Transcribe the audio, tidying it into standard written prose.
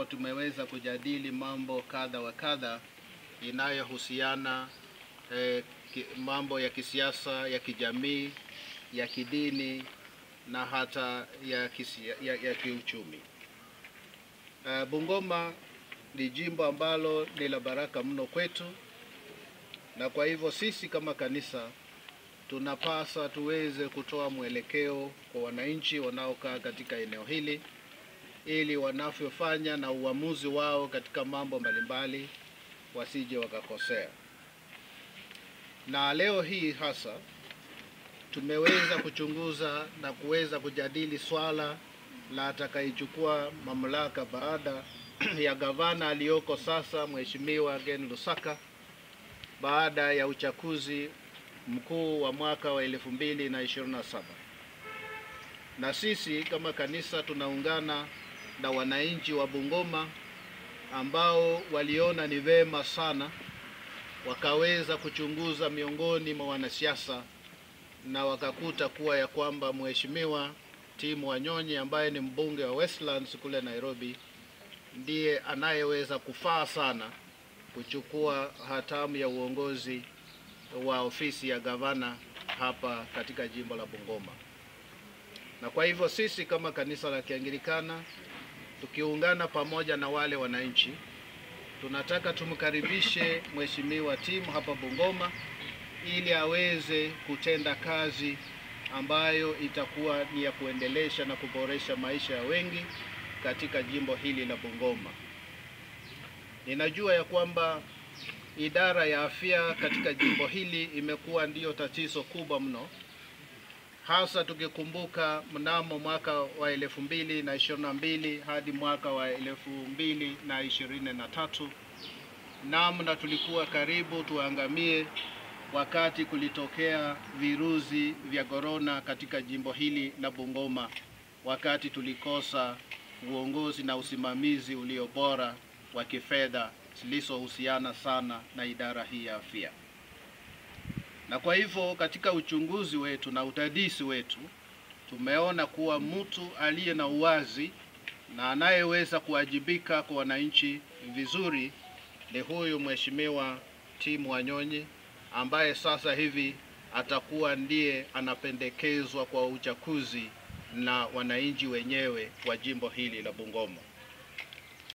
Tumeweza kujadili mambo kadha wa kadha inayohusiana mambo ya kisiasa, ya kijamii, ya kidini na hata ya kiuchumi. Bungoma ni jimbo ambalo ni la baraka mno kwetu, na kwa hivyo sisi kama kanisa tunapasa tuweze kutoa mwelekeo kwa wananchi wanaokaa katika eneo hili ili wanavyofanya na uamuzi wao katika mambo mbalimbali wasije wakakosea. Na leo hii hasa tumeweza kuchunguza na kuweza kujadili swala la atakayechukua mamlaka baada ya gavana aliyoko sasa Mheshimiwa Ken Lusaka, baada ya uchaguzi mkuu wa mwaka wa 2027. Na sisi kama kanisa tunaungana na wananchi wa Bungoma ambao waliona ni vema sana wakaweza kuchunguza miongoni mwa wanasiasa na wakakuta kuwa ya kwamba Mheshimiwa Tim Wanyonyi ambaye ni mbunge wa Westlands kule Nairobi ndiye anayeweza kufaa sana kuchukua hatamu ya uongozi wa ofisi ya gavana hapa katika jimbo la Bungoma. Na kwa hivyo sisi kama kanisa la Kianglikana tukiungana pamoja na wale wananchi tunataka tumkaribishe Mheshimiwa Tim hapa Bungoma ili aweze kutenda kazi ambayo itakuwa ni ya kuendelesha na kuboresha maisha ya wengi katika jimbo hili la Bungoma. Ninajua ya kwamba idara ya afya katika jimbo hili imekuwa ndiyo tatizo kubwa mno, hasa tukikumbuka mnamo mwaka wa 2022 hadi mwaka wa 2023, namna tulikuwa karibu tuangamie wakati kulitokea virusi vya korona katika jimbo hili la Bungoma, wakati tulikosa uongozi na usimamizi ulio bora wa kifedha zilizohusiana sana na idara hii ya afya. Na kwa hivyo katika uchunguzi wetu na utadisi wetu tumeona kuwa mtu aliye na uwazi na anayeweza kuwajibika kwa wananchi vizuri ni huyu Mheshimiwa Tim Wanyonyi ambaye sasa hivi atakuwa ndiye anapendekezwa kwa uchaguzi na wananchi wenyewe wa jimbo hili la Bungoma.